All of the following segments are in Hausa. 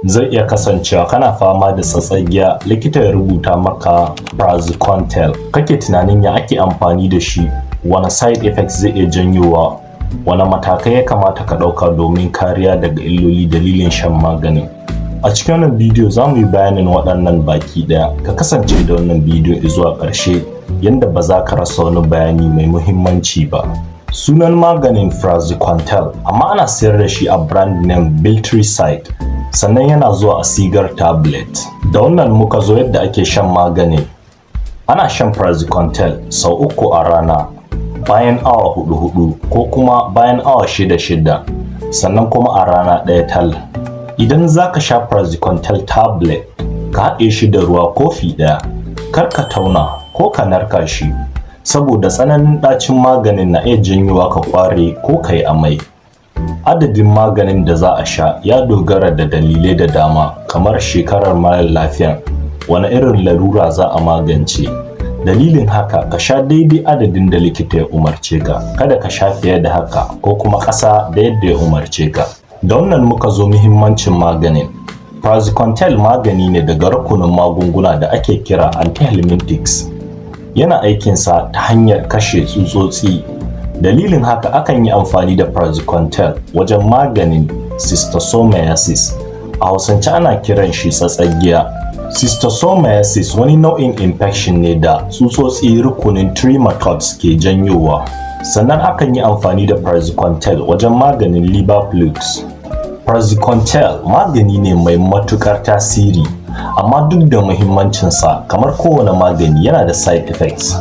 Zai iya kasancewa kana fama da tsatsagiya, likita ya rubuta maka Praziquantel. Kake tunanin ya ake amfani da shi, wane side effects zai iya janyowa, wane matakai ya kamata ka ɗauka domin kariya daga illoli dalilin shan maganin. A cikin wannan bidiyo za mu yi bayanin waɗannan baki ɗaya. Ka kasance da wannan bidiyo zuwa ƙarshe yanda ba za ka rasa wani bayani mai muhimmanci ba. Sunan maganin Praziquantel, amma ana sayar da shi a brand name Biltricide, sannan yana zuwa a sigar tablet. Da wannan muka zo yadda ake shan maganin. Ana shan Praziquantel sau uku a rana bayan awa hudu hudu ko kuma bayan awa shida shida, sannan kuma a rana ɗaya tal. Idan za ka sha Praziquantel tablet, ka haɗe shi da ruwa kofi ɗaya, kar ka tauna ko ka narka shi, saboda tsananin ɗacin maganin na iya janyowa ka ƙware ko ka yi amai. Adadin maganin da za a sha ya dogara da dalilai da dama, kamar shekarar mara lafiyan, wane irin larura za a magance. Dalilin haka, ka sha daidai adadin da likita ya umarce ka, kada ka sha fiye da haka ko kuma ƙasa da yadda ya umarce ka. Da wannan muka zo muhimmancin maganin. Praziquantel magani ne daga rukunin magunguna da ake kira antihelminthics. Yana aikinsa ta hanyar kashe tsutsotsi. Dalilin haka, akan yi amfani da Praziquantel wajen maganin schistosomiasis. A Hausance ana kiran shi tsatsagiya. Schistosomiasis wani nau'in infection ne da tsutsotsi rukunin trematodes ke janyowa. Sannan akan yi amfani da Praziquantel wajen maganin liver flukes. Praziquantel magani ne mai matuƙar tasiri, amma duk da muhimmancinsa, kamar kowane magani, yana da side effects.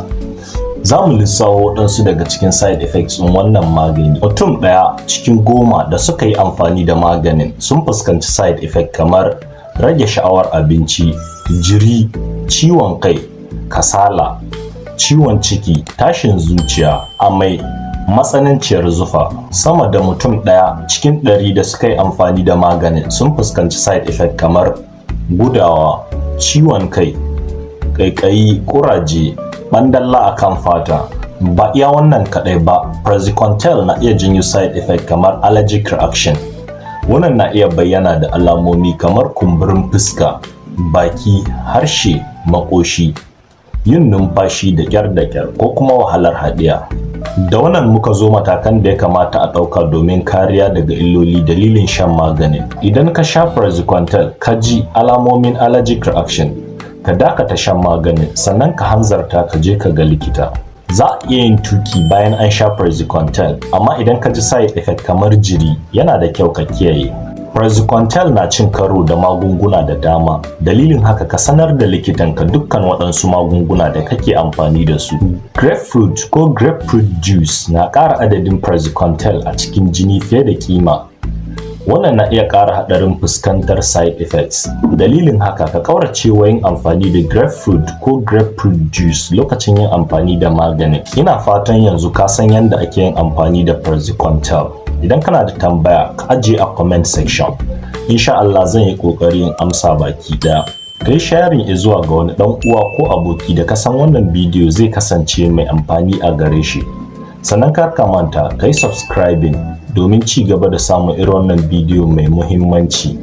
Za mu lissafo waɗansu daga cikin side effects ɗin wannan magani. Mutum ɗaya cikin 10 da suka yi amfani da maganin sun fuskanci side effect kamar rage sha'awar abinci, jiri, ciwon kai, kasala, ciwon ciki, tashin zuciya, amai, matsananciyar zufa. Sama da mutum ɗaya cikin 100 da suka yi amfani da maganin sun fuskanci side effect kamar gudawa, ciwon kai, ƙaiƙayi, ƙuraje, ɓandalla a kan fata. Ba iya wannan kaɗai ba, Praziquantel na iya janyo side effect kamar allergic reaction. Wannan na iya bayyana da alamomi kamar kumburin fuska, baki, harshe, maƙoshi, yin numfashi da ƙyar da ƙyar, ko kuma wahalar haɗiya. Da wannan muka zo matakan da ya kamata a ɗauka domin kariya daga illoli dalilin shan maganin. Idan ka sha Praziquantel ka ji alamomin allergic reaction, ka dakata shan maganin, sannan ka hanzarta ka je ka ga likita. Za a iya yin tuki bayan an sha Praziquantel, amma idan ka ji side effect kamar jiri, yana da kyau ka kiyaye. Praziquantel na cin karo da magunguna da dama. Dalilin haka, ka sanar da likitanka dukkan waɗansu magunguna da kake amfani da su. Grapefruit ko grapefruit juice na ƙara adadin Praziquantel a cikin jini fiye da kima. Wannan na iya ƙara haɗarin fuskantar side effects. Dalilin haka, ka ƙaurace wa yin amfani da grapefruit ko grapefruit juice lokacin yin amfani da maganin. Ina fatan yanzu ka san yadda ake yin amfani da Praziquantel. Idan kana da tambaya, ka ajiye a comment section. Insha Allah zan yi ƙoƙari in amsa baki ɗaya. Ka yi sharing zuwa ga wani ɗan uwa ko aboki da ka san wannan bidiyo zai kasance mai amfani a gare shi. Sannan kar ka manta ka yi subscribing domin ci gaba da samun irin wannan bidiyo mai muhimmanci.